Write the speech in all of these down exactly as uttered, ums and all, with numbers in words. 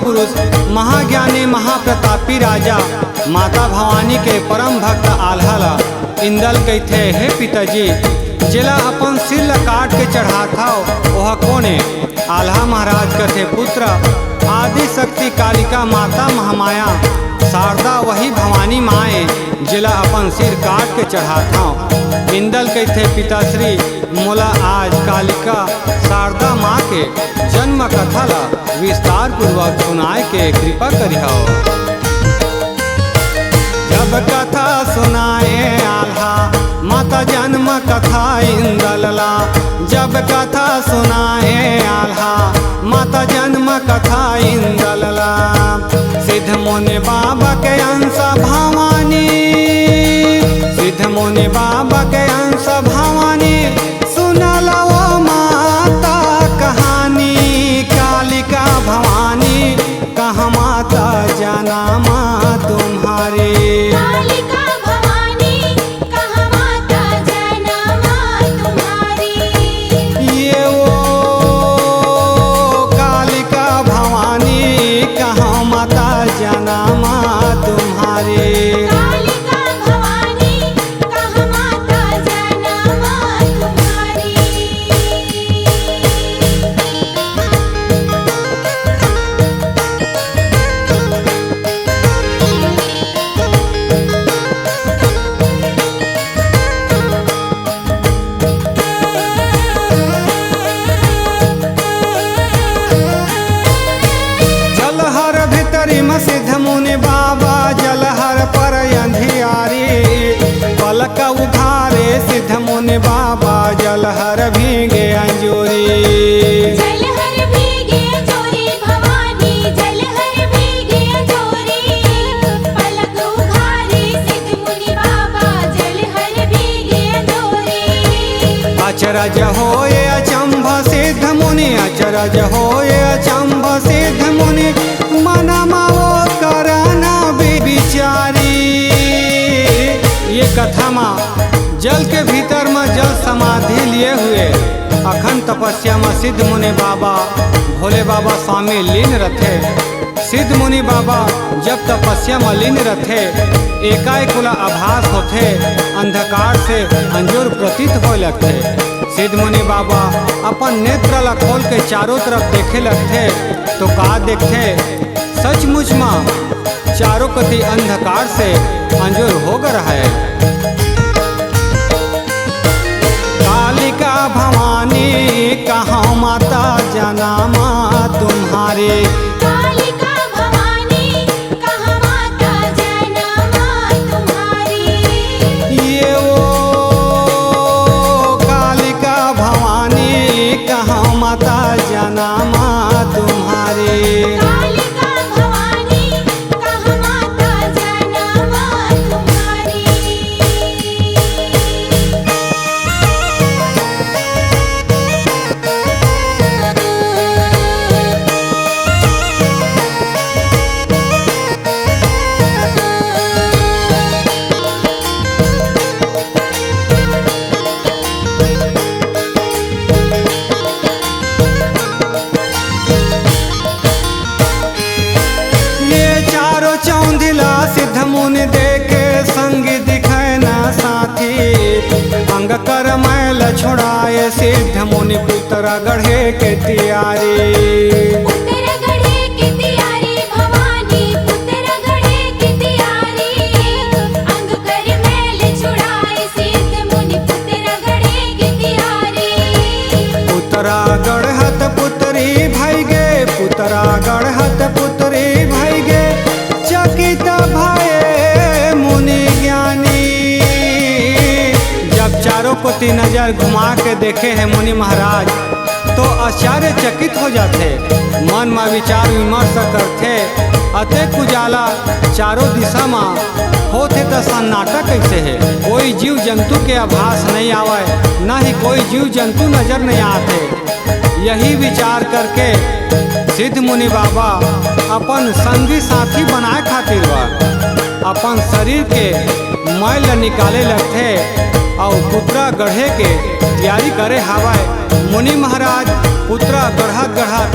पुरुष, महाज्ञानी महाप्रतापी राजा माता भवानी के परम भक्त आल्हा ला इंदल कहिथे, हे पिताजी, जेला अपन सिर ला काट के चढ़ाथव, ओह कोन ए? आल्हा महाराज कथे, पुत्र, आदि शक्ति कालिका माता महामाया शारदा वही भवानी माँ ए, जेला अपन सिर काट के चढ़ाथव। इंदल कहिथे, पिताश्री, मोला आज कालिका शारदा माँ के जन्म कथा ला विस्तार पूर्वक सुनाए के कृपा करिहव। जब कथा सुनाए आल्हा माता जन्म कथा इंदल ला, जब कथा सुनाए आल्हा माता जन्म कथा इंदल ला, सिद्ध मुनि बाबा के अंश भवानी, सिद्ध मुनि बाबा के अंश भवानी, सुनल वो माता कहानी, कालिका भवानी कहाँ माता जन्म तुम्हारी। कालिका भवानी, कहाँ माता जन्म तुम्हारी। ये वो कालिका भवानी, कहाँ माता जन्म तुम्हारी। कालिका भवानी, कहाँ माता जन्म तुम्हारी। जलहर भीतरी म सिद्ध मुनि बाबा, जलहर पर अंधियारी। पलक उघारे सिद्ध मुनि बाबा, जलहर भीगे अंजोरी। जलहर भीगे अंजोरी भवानी, जलहर भीगे अंजोरी। पलक उघारे सिद्ध मुनि बाबा, जलहर भीगे अंजोरी। अचरज होए अचंभ सिद्ध मुनि, अचरज होए अचंभ सिद्ध मुनि, मनमा वो करन बिचारी। ये कथा म जल के भीतर म जल समाधि लिए हुए अखंड तपस्या म सिद्ध मुनि बाबा, भोले बाबा स्वामी लीन रथे। सिद्ध मुनि बाबा जब तपस्या म लीन रथे, एकाएक ओला आभास होथे, अंधकार से अंजोर प्रतीत होए लगथे। सिद्ध मुनि बाबा अपन नेत्र ला खोल के चारों तरफ देखे लगथे, तो का देखथे? सचमुच म चारों कति अंधकार से अंजोर हो गे रहय। कालिका भवानी कहाँ माता जन्म तुम्हारी। कालिका भवानी कहाँ माता जन्म तुम्हारी। ये वो कालिका भवानी कहाँ माता जन्म तुम्हारी। कालिका भवानी कहाँ माता जन्म तुम्हारी। ये चारों चौंधिला सिद्ध मुनि देखे, संग दिखै न साथी। अंग कर मैल छुड़ाए सिद्ध मुनि, पुत्र गढ़े के तियारी। पुत्र गढ़े के तियारी भवानी, पुत्र गढ़े के तियारी। अंग कर मैल छुड़ाए सिद्ध मुनि, पुत्र गढ़े के तियारी। पुतरा गढ़त पुतरी भई गे, पुतरा गढ़त पुतरी भई गे, चकित भए मुनि ज्ञानी। जब चारों कोति नजर घुमा के देखे हे मुनि महाराज, तो आश्चर्यचकित हो जाथे। मन म विचार विमर्श करथे, अतेक उजाला चारों दिशा म होथे त सन्नाटा कइसे हे? कोई जीव जंतु के आभास नइ आवय, न ही कोई जीव जंतु नजर नइ आत हे। यही विचार करके सिद्ध मुनि बाबा अपन संगी साथी बनाए खातिर वा अपन शरीर के मैल ल निकाले लगथे अउ पुतरा गढ़े के तियारी करे हावय। मुनि महाराज पुतरा गढ़त गढ़त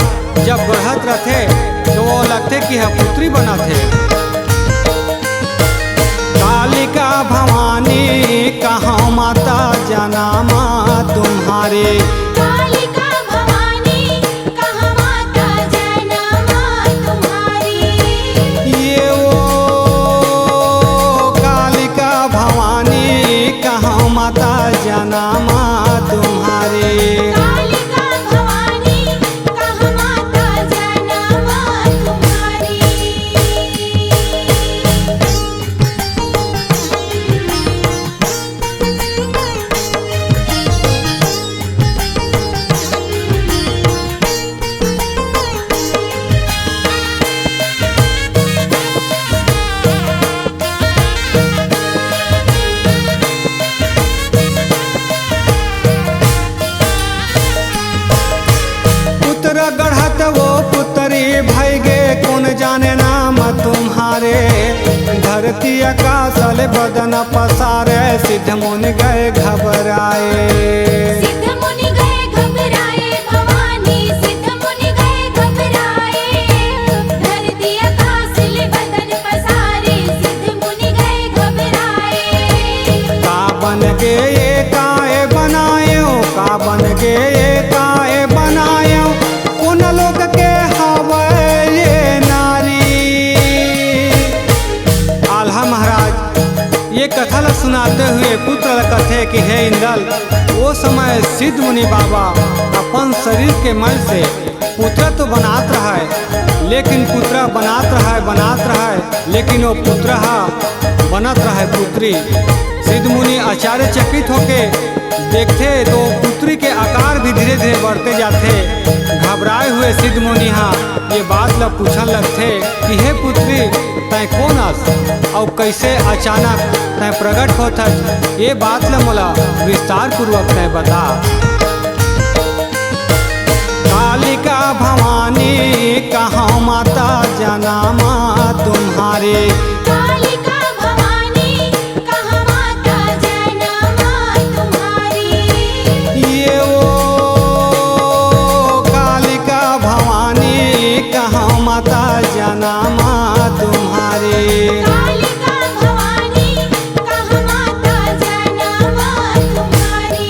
जब गढ़त रथे, तो वो लग ह पुत्री बनत हे। कालिका भवानी कहाँ माता जनमा तुम्हारी। कालिका भवानी कहाँ माता जनमा तुम्हारी। ये वो कालिका भवानी कहाँ माता जनमा तुम्हारी। कालिका भवानी कहाँ माता जनमा तुम्हारी। पुत्र गढ़त वो पुत्री भई गे, कोन जाने नाम तुम्हारे। धरती आकाश ले बदन पसारे, सिद्ध मुनि गए घबराए। सिद्ध मुनि गए घबराए भवानी, सिद्ध मुनि गए घबराए। धरती आकाश ले बदन पसारे, सिद्ध मुनि गए घबराए। का बन गे ये काय बनायो, का बन गे ये काय बनायो, कोन लोक के हवय ये नारी। आल्हा महाराज ये कथा ला सुनाते हुए पुत्र ला कथे कि हे इंदल, वो समय सिद्ध मुनि बाबा अपन शरीर के मल से पुत्र तो बनात रहय, लेकिन पुत्र बनात रहय, बनात रहय, लेकिन वो पुत्र हा बनत रहय पुत्री। सिद्ध मुनि आश्चर्यचकित होके देखथे तो पुत्री के आकार भी धीरे-धीरे बढ़ते जाथे। घबराए हुए सिद्ध मुनि हा ये बात ला पूछन लगथे कि हे पुत्री, तैं कोन अस अउ कइसे अचानक तैं प्रगट होत हस, ये बात ला मोला विस्तार पूर्वक तैं बता। कालिका भवानी कहाँ माता जनमा तुम्हारी। कालिका भवानी कहाँ माता जनमा तुम्हारी। ये वो कालिका भवानी कहाँ माता जनमा तुम्हारी। कालिका भवानी कहाँ माता जनमा तुम्हारी।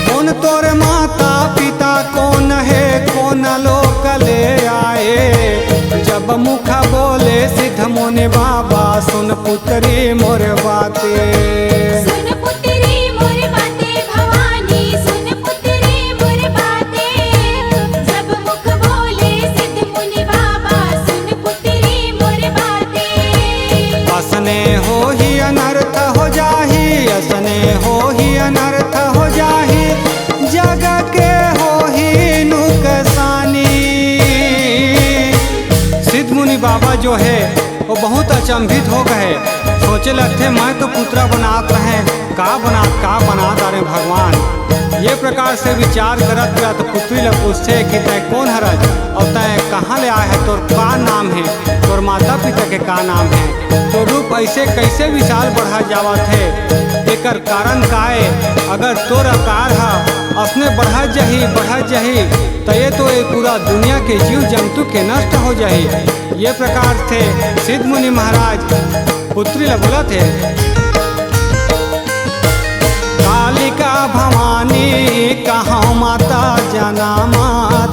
कोन तोर माता पिता कोन हे, कोन लोक ले आए। जब मुख बोले सिद्ध मुनि बाबा, सुन पुत्री मोर बाते। सुन पुत्री मोर बाते भवानी, सुन पुत्री मोर बाते। जब मुख बोले सिद्ध मुनि बाबा, सुन पुत्री मोर बाते। असने होही अनर्थ हो जाही, असने होही अनर्थ हो जाही, जग के होही नुकसानी। सिद्ध मुनि बाबा जो हे, वो बहुत अचंभित हो गए। सोचे लगथे, मैं तो पुतरा बनात रहें, का बनात, का बनात, अरे भगवान। ये प्रकार से विचार करत करत पुत्री ल पूछथे कि तैं कोन हरस अउ तैं कहाँ ले आए हस, तोर का नाम हे, तोर माता पिता के का नाम हे, तोर रूप अइसे कइसे विशाल बढ़त जावत हे, एकर कारण का ए? अगर तोर आकार ह असने बढ़त जाही, बढ़त जाही, त ये तो ये पूरा दुनिया के जीव जंतु के नष्ट हो जाही। ये प्रकार से सिद्ध मुनि महाराज पुत्री ल बोलत हे। कालिका भवानी कहाँ माता जनमा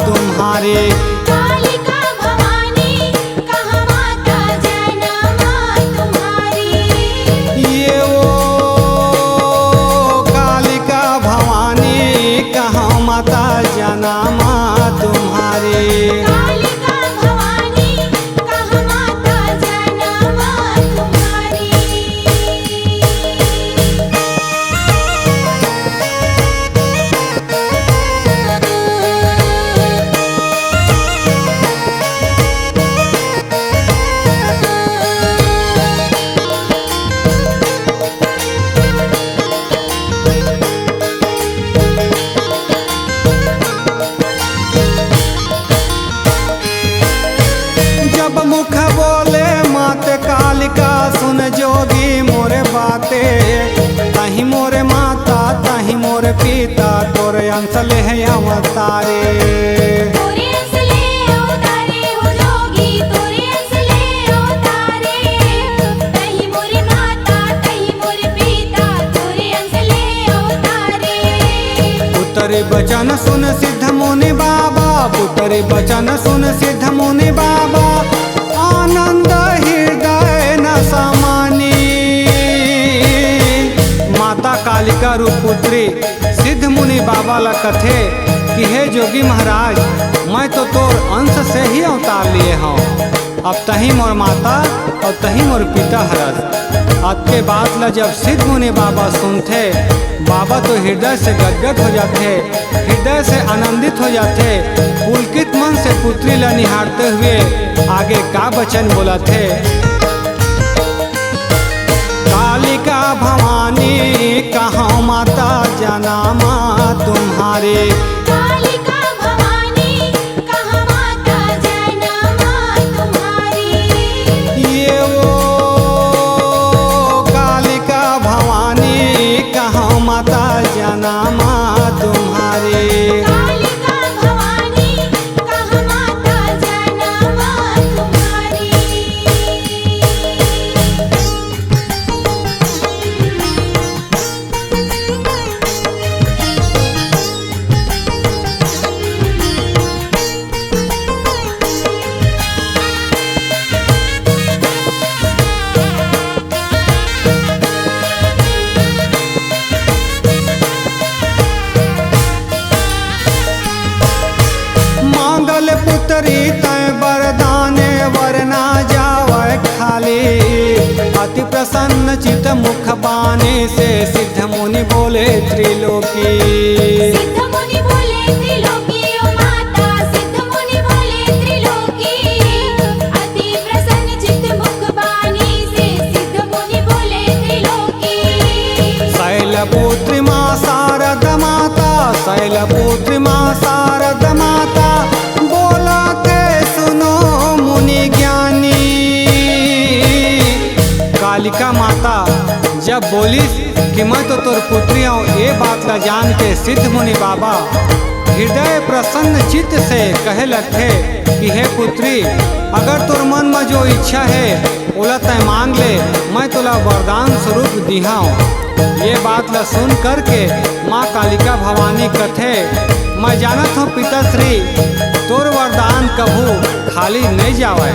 तुम्हारी। कालिका भवानी कहाँ माता जनमा तुम्हारी। ये वो कालिका भवानी कहाँ माता जनमा तुम्हारी। कालिका भवानी कहाँ माता जनमा तुम्हारी। अंस ले हे अवतारे। तोरे अंस ले अवतारे हो जोगी, तोरे अंस ले अवतारे। तही मोरे माता, तही मोरे पिता, तोरे अंस ले अवतारे। पुतरी बचन सुन सिद्ध मुनि बाबा, पुतरी बचन सुन सिद्ध मुनि बाबा, आनंद हृदय न समानी। माता कालिका रूप पुत्री सिद्ध मुनि बाबा ला कथे कि हे जोगी महाराज, मैं तो तोर अंश से ही अवतार लिए हौं। अब तहीं मोर माता अउ तहीं मोर पिता हरस। अतके बात ला जब सिद्ध मुनि बाबा सुनथे, बाबा तो हृदय से गदगद हो जाथे, हृदय से आनंदित हो जाथे। पुलकित मन से पुत्री ला निहारते हुए आगे का बचन बोलथे। कालिका भवानी कहाँ माता जनमा तुम्हारी। कालिका भवानी कहाँ माता जनमा तुम्हारी। ये वो कालिका भवानी कहाँ माता जनमा तुम्हारी। कालिका भवानी कहाँ माता जनमा तुम्हारी। मांगल पुत्री तय वरदान, वर ना जावै खाली। अति प्रसन्न चित मुख बानी से, सिद्ध मुनि बोले त्रिलोकी। सिद्ध मुनि बोले त्रिलोकी, ओ माता, सिद्ध मुनि बोले त्रिलोकी। अति प्रसन्न चित मुख बानी से, सिद्ध मुनि बोले त्रिलोकी। शैलपुत्री माँ शारद माता, शैलपुत्री माँ शारद माता, बोलथे सुनो मुनि ज्ञानी। कालिका माता जब बोलिस कि मैं तो तोर पुत्री हूँ, ये बात ला जान के सिद्ध मुनि बाबा हृदय प्रसन्न चित्त से कहे लगथे कि हे पुत्री, अगर तोर मन म जो इच्छा हे, ओला तैं मांग ले, मैं तोला वरदान स्वरूप दिहांव। ये बात ला सुन करके माँ कालिका भवानी कथे, मैं जानत हूँ पिताश्री, तोर वरदान कभू खाली नहीं जावय,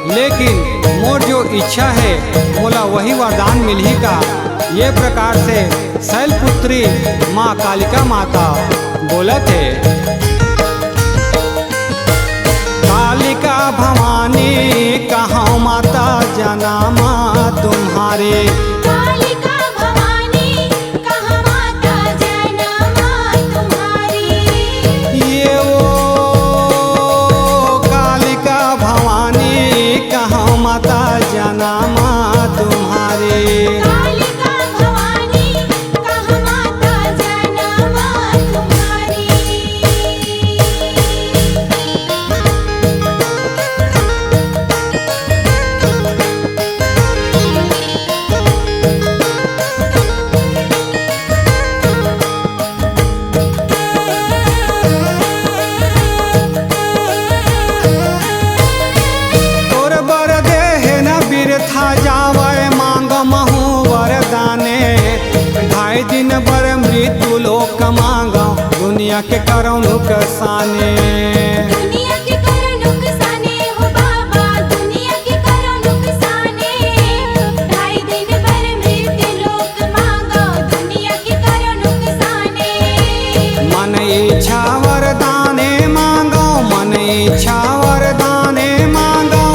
लेकिन मोर जो इच्छा हे, मोला वही वरदान मिलही का। ये प्रकार से शैलपुत्री माँ कालिका माता बोलत हे। कालिका भवानी कहाँ माता जनमा तुम्हारी। कालिका भवानी कहाँ माता जनमा तुम्हारी। ये वो कालिका भवानी कहाँ माता जनमा तुम्हारी। कालिका भवानी कहाँ माता जनमा तुम्हारी। तोर बर देहे न बिरथा जावय, मांग महू वरदाने। ढाई दिन बर मृत्यु लोक मांग, दुनिया के करौं नुकसाने। दुनिया के करौं नुकसाने हो बाबा, दुनिया के करौं नुकसाने। ढाई दिन बर मृत्यु लोक मांगो, दुनिया के करौं नुकसाने। मन इच्छा वरदाने मांगो, मन इच्छा वरदाने मांगो,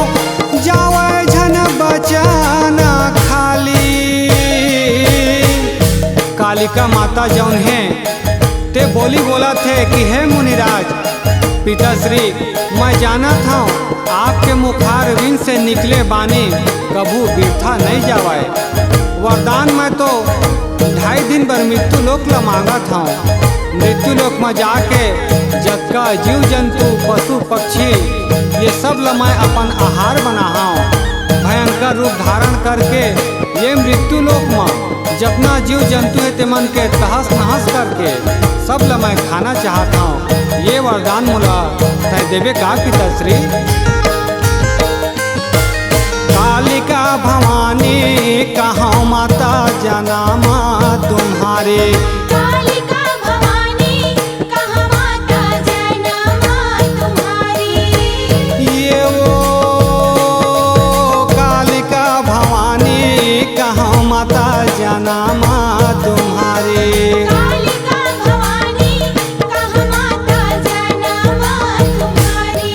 जावय झन बचन खाली। कालिका माता जौन हे, ते बोली बोलत हे कि हे मुनिराज, पिताश्री, मैं जानत हौं, आपके मुखारविंद से निकले बानी कभू बिरथा नहीं जावय। वरदान मैं तो ढाई दिन बर मृत्यु लोक ल मांगत हौं। मृत्यु लोक म जाके जतका जीव जंतु, पशु पक्षी, ये सब ल मैं अपन आहार बनाहौं। भयंकर रूप धारण करके ये मृत्यु लोक म जतना जीव जंतु हे, तेमन के तहस नहस करके सब ल मैं खाना चाहत हंव, ये वरदान मोला तैं देबे का पिताश्री? कालिका भवानी कहां माता जनमा तुम्हारी। कालिका भवानी कहां माता जनमा तुम्हारी। ये वो कालिका भवानी कहां माता जनमा तुम्हारी। कालिका भवानी कहां माता जनमा तुम्हारी।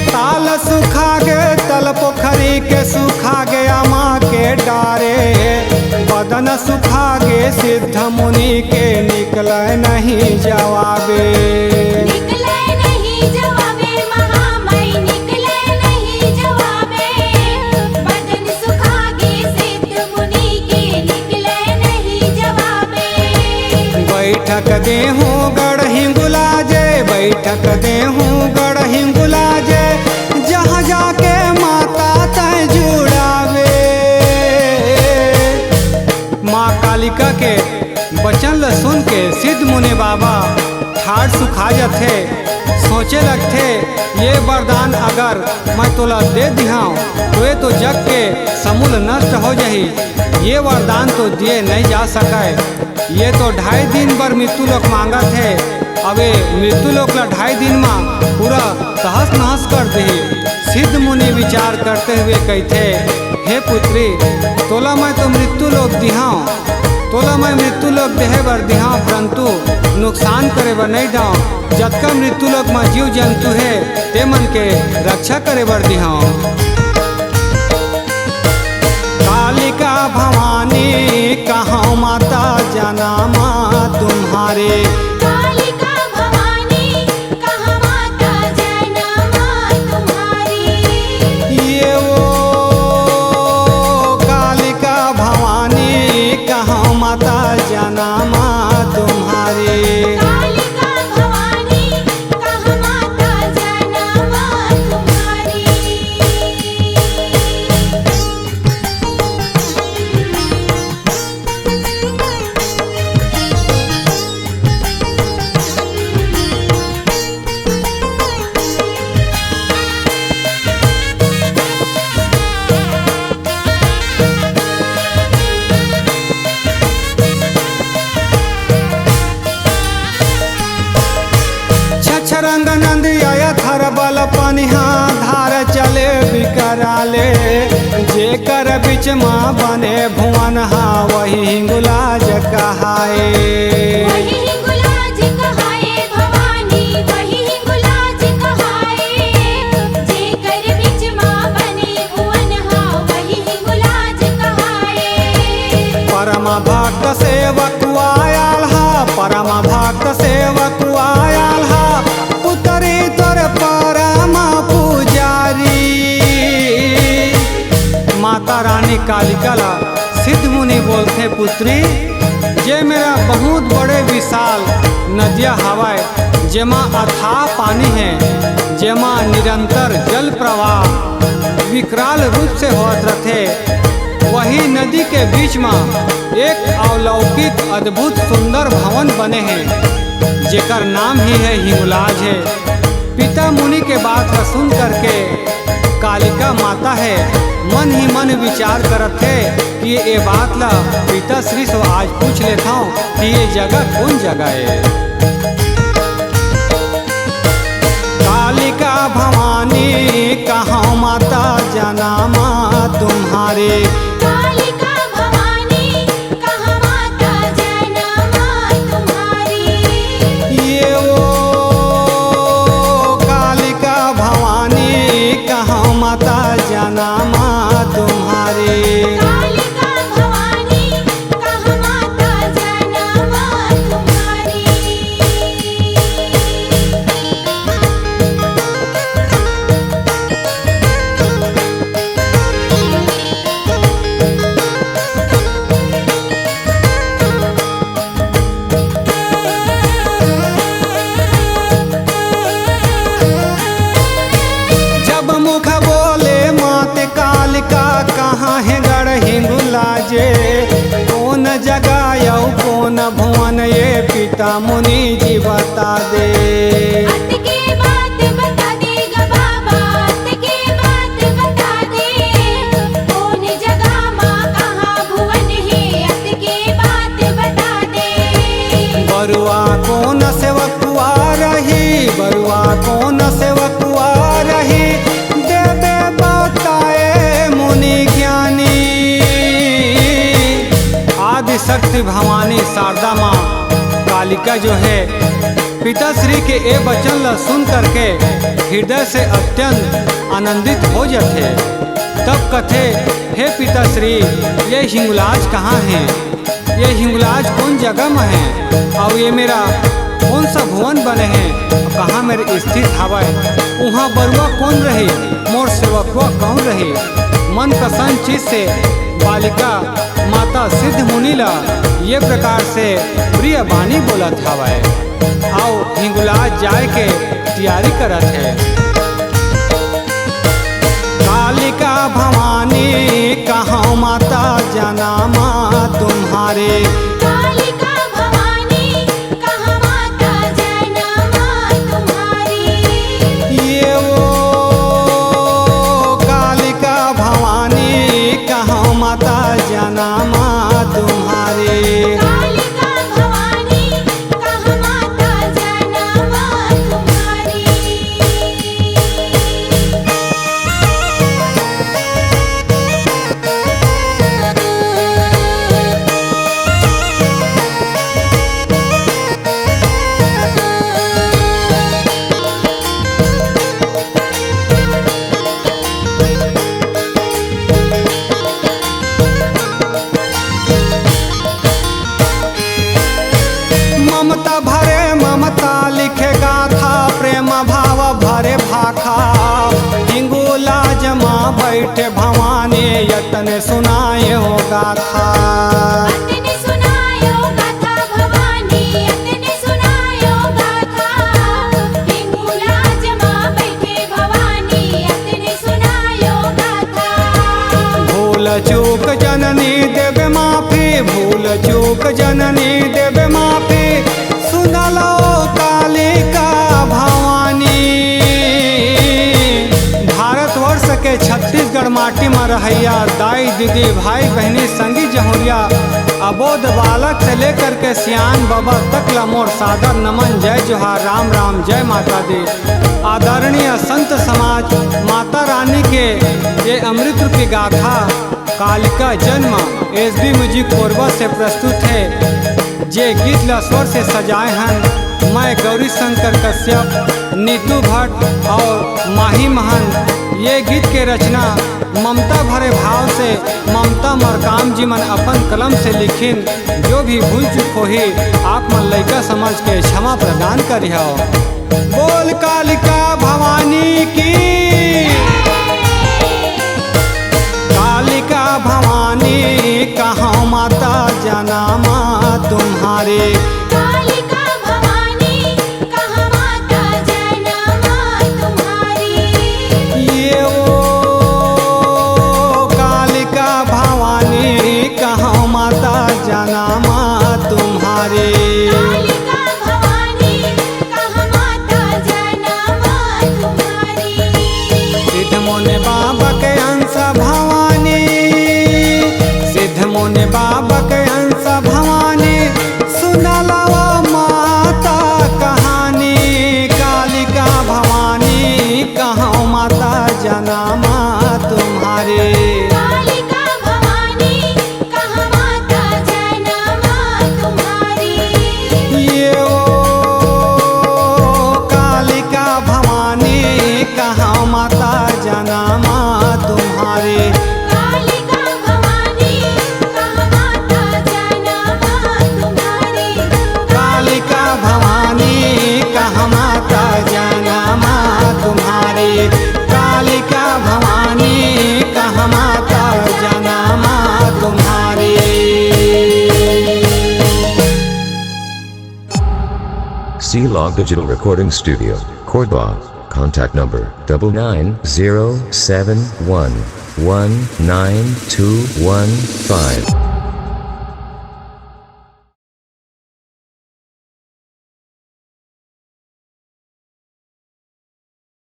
ताल सुखा गे, तल पोखरी के सुखा गे, अमा के डारे, बदन सुखा गे, सिद्ध मुनि के निकले नहीं जवाबे। निकले नहीं जवाबे, महामई निकले नहीं जवाबे, बदन सुखा गे, सिद्ध मुनि के निकले नहीं जवाबे। बैठक देहूं गढ़ हिंगुलाजे, बैठक देहूं गढ़ हिंगुलाजे, जहां जाके माता तैं जुड़ावे। मां कालिका के बचन ल सुन के सिद्ध मुनि बाबा ठाढ़ सुखा जथे, सोचे लगथे, ये वरदान अगर मैं तोला दे दिहांव, तो ये तो जग के समूल नष्ट हो जाही। ये वरदान तो दिए नहीं जा सकय। ये तो ढाई दिन बर मृत्यु लोक मांगत हे। अब ये मृत्यु लोक ला ढाई दिन मा पूरा तहस नहस कर देही। सिद्ध मुनि विचार करते हुए कहिथे, हे पुत्री, तोला मैं तो मृत्यु लोक दिहांव, तोला मैं मृत्यु लोक देहे बर दिहांव, परंतु नुकसान करे बर नहीं दांव। जतका मृत्यु लोक म जीव जंतु हे, ते मन के रक्षा करे बर दिहांव। कालिका भवानी कहां माता जनमा तुम्हारी। कालिका भवानी कहां माता जनमा तुम्हारी। ये वो कालिका भवानी कहां माता जनमा तुम्हारी। कालिका भवानी कहां माता जनमा तुम्हारी। छछरंग नंदिया थरबल पनिहा धार चले बिकराले, जेकर बीच मा बने भुवन हा वही हिंगुलाज कहाए। वही हिंगुलाज कहाए भवानी, वही हिंगुलाज कहाए, जेकर बीच मा बने भुवन हा वही हिंगुलाज कहाए। परम भक्त सेवक आयल हा, परम भक्त सेवक आयल हा, पुतरी तोर परम पुजारी। माता रानी कालिका ला सिद्ध मुनि बोलथे, पुत्री, जे मेरा बहुत बड़े विशाल नदिया हवय, जेमा अथाह पानी हे, जेमा निरंतर जल प्रवाह विकराल रूप से होत रथे, वही नदी के बीच म एक अलौकिक अद्भुत सुंदर भवन बने हे, जेकर नाम ही हे हिंगुलाज हे। पिता मुनि के बात ला सुन करके कालिका माता हे मन ही मन विचार करत हे कि ये बात ला पिता श्री से आज पूछ लेथव कि ये जगह कौन जगह हे। कालिका भवानी कहां माता जनमा तुम्हारी। कालिका भवानी कहां माता जनमा तुम्हारी। ये वो कालिका भवानी कहां माता जनमा तुम्हारी। कालिका भवानी कहां माता जनमा तुम्हारी। भवानी शारदा माँ कालिका जो है, पिताश्री के ए वचन ला सुन करके हृदय से अत्यंत आनंदित हो जाथे। तब कथे, "हे पिताश्री, ये हिंगुलाज कहाँ हे? ये हिंगुलाज कोन जगह म हे? अउ ये मेरा कोन सा भुवन बने हे? कहाँ मेर स्थित हवय? उहाँ बरुआ कोन रही? मोर सेवकवा कौन रही?" मन प्रसन्न चित से बालिका माता सिद्ध मुनि ला ये प्रकार से प्रिय बानी बोलत हवय। अउ हिंगुलाज जाय के तियारी करत हे। कालिका भवानी कहाँ माता जनमा तुम्हारे। कालिका भवानी कहाँ माता जनमा तुम्हारी। ये वो कालिका भवानी कहाँ माता जनमा तुम्हारी। कालिका भवानी कहाँ माता जनमा तुम्हारी। ममता भरे ममता लिखे गाथा, प्रेम भाव भरे भाखा। हिंगुलाज मा बैठे भवानी, यतने सुनाए हो गाथा। अतने सुनायो गाथा भवानी, अतने सुनायो गाथा। हिंगुलाज मा बैठे भवानी, अतने सुनायो गाथा। भूल चूक जननी देवे माफी, भूल चूक जननी देवे माफी, सुनलो कालिका भवानी। भारतवर्ष के छत्तीसगढ़ माटी म रहइया दाई दीदी, भाई बहिनी, संगी जहुरिया, अबोध बालक से लेकर के सियान बबा तक ला मोर सादर नमन, जय जोहार, राम राम, जय माता दी। आदरणीय संत समाज, माता रानी के ये अमृत रूपी गाथा कालिका जन्म एस बी म्यूजिक कोरबा से प्रस्तुत हे। जे गीत ला स्वर से सजाए हन मैं गौरी शंकर कश्यप, नीतू भट्ट और माही महंत। ये गीत के रचना ममता भरे भाव से ममता मरकाम जी मन अपन कलम से लिखिन। जो भी भूल चूक होही, आप मन लइका समझ के क्षमा प्रदान करिहव। बोल कालिका भवानी की। कालिका भवानी कहाँ माता जनमा तुम्हारे। कालिका भवानी कहाँ माता जनमा तुम्हारी। ये वो कालिका भवानी कहाँ माता जनमा तुम्हारे। कालिका भवानी कहाँ माता जनमा तुम्हारी। सिद्ध मुनि बाबा के अंश भवानी, सिद्ध मुनि बाबा के अंश भवानी, सुनलवा माता कहानी। कालिका भवानी कहाँ माता जनमा तुम्हारी। कालिका भवानी कहाँ माता जनमा तुम्हारी। ये ओ कालिका भवानी कहाँ माता जनमा तुम्हारी। कालिका भवानी कहाँ माता जनमा तुम्हारी। कालिका भवानी कहाँ माता जनमा तुम्हारी। कालिका भवानी कहाँ माता जनमा तुम्हारी। C Log Digital Recording Studio, Korba. Contact number double nine zero seven one one nine two one five.